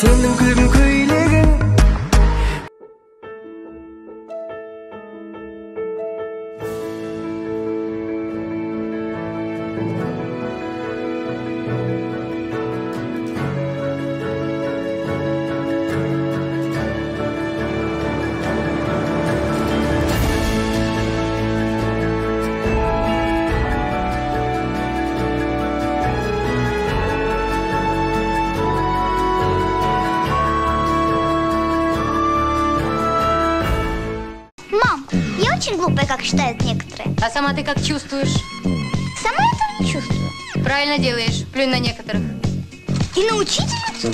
Сенің күлгін көйлегің. Очень глупая, как считают некоторые. А сама ты как чувствуешь? Сама этого не чувствую. Правильно делаешь, плюнь на некоторых. И на учительницу?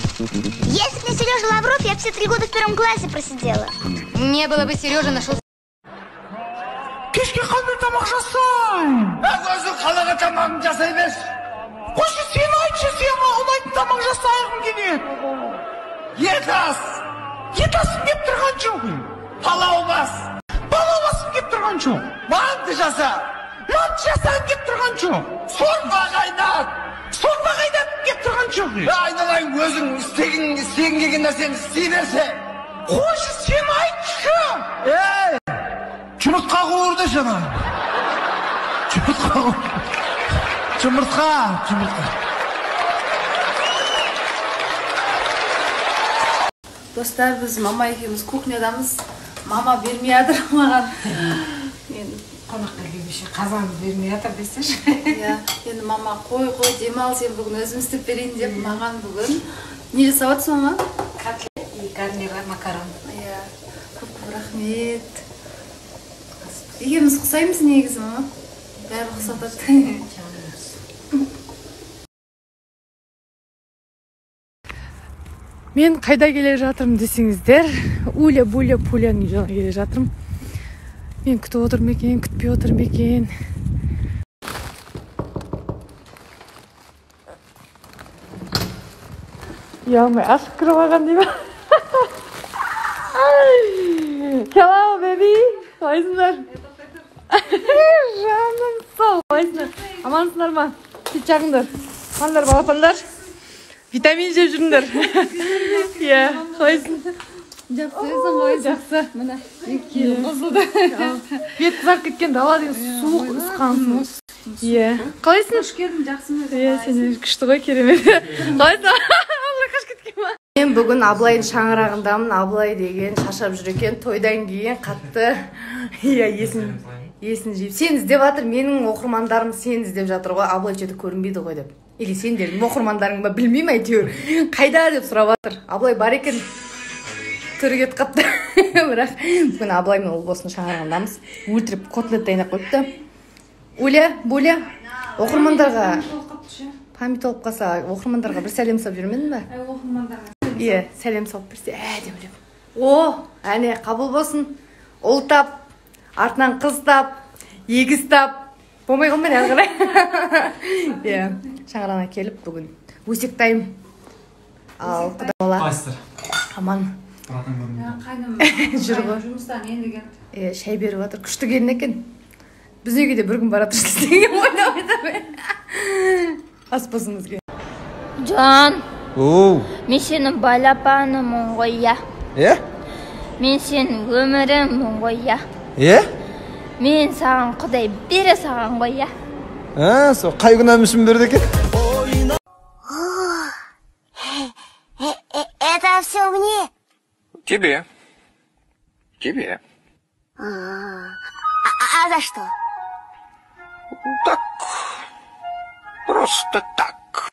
Если бы не Сережа Лавров, я бы все 3 года в 1 классе просидела. Не было бы Сережа, нашел. Кешке қандай тамақ жасайын? Өзің қалаған тамағын жасай берші. Қойшы, сен айтшы, сен ұнайтын тамақ жасағым келеді. Ет ас. Ет асым кеп тұрған жоқ. Палау бас. Кеп тұрған жоқ. Манты жаса. Манты жасағым кеп тұрған жоқ. Сорпа қайнат. Сорпа қайнатқым кеп тұрған жоқ. Айналайын, өзің істегің келген нәрсені істей берсе. Қойшы, сен айтшы. Ей, жұмыртқа қуырды жаңа. Жұмыртқа қуырды. Жұмыртқа, жұмыртқа. Достар, біз мама екеуміз кухнядамыз. Мама бермей жатыр маған. Мен қонаққа келгенше қазанды бермей жатыр десеңші. Иә, енді мама қой, қой, демал, сен бүгін өзім істеп берейін деп маған бүгін не жасап жатсың, мама? Котлет и гарнир макарон. Иә, көп-көп рахмет. Екеуміз ұқсаймыз негізі, мама. Бәрі ұқсатады. Мен қайда келе жатырмын десеңіздер, Уля Буля Пуляның жолына келе жатырмын. Мен күтіп отыр ма екен, күтпей отыр ма екен? Ұялмай ашып кіріп алған деймін. Hello, baby. Қалайсыңдар? Жаным сол, қалайсыңдар? Амансыңдар ма? Кет жағыңдар. Қандар, балапандар? Витамин жеп жүріңдер. Иә, қалайсың? Жақсы, өзің қалайсың? Жақсы. Міне, екі келін қосылды. Бет қызарып кеткен, дала деген суық ысқансың. Иә. Қалайсың? Қош келдің, жақсы ма? Иә, сен күшті ғой, керемет. Қалайсың? Абылай қашып кеткен ма? Мен бүгін Абылайдың шаңырағындамын. Абылай деген шаршап жүр екен. Тойдан кейін қатты иә, есін жиып. Сен іздеп жатыр, менің оқырмандарым сен іздеп жатыр ғой. Абылай жерде көрінбейді ғой деп. Или сендердің оқырмандарың ба, білмеймін әйтеуір. Қайда деп сұрап жатыр. Абылай бар екен, түрі кетіп қапты. Бірақ бүгін Абылай мен Ұлболсын шаңырағындамыз. Өлтіріп котлет дайындап қойыпты. Уля, Буля, оқырмандарға память толып қалса, оқырмандарға бір сәлем салып жүрмедің ба? Оқырмандарға. Иә, сәлем салып берсе, әдемілеп. О, әне, қабыл болсын. Ұл тап, артынан қыз тап, егіз тап. Болмай қалмай әрі қарай. Иә, шаңырағына келіп бүгін өсек тайм. Ал құда бала. Қалайсыздар? Аман. Қайным жүр ғой. Жұмыстан енді келді. Иә, шай беріп жатыр. Күшті келін екен. Біздің үйге де бір күн бара тұрсын деген ойда айтамын. Ас болсын бізге. Жан. Оу. Мен сенің балапанымын ғой, я. Е? Мен сенің өміріммін ғой, я. Е? Мен саған Құдай бере салған ғой, я. А, сол қай күнәм үшін берді екен? Это все мне? Тебе. Тебе. А за что? Так,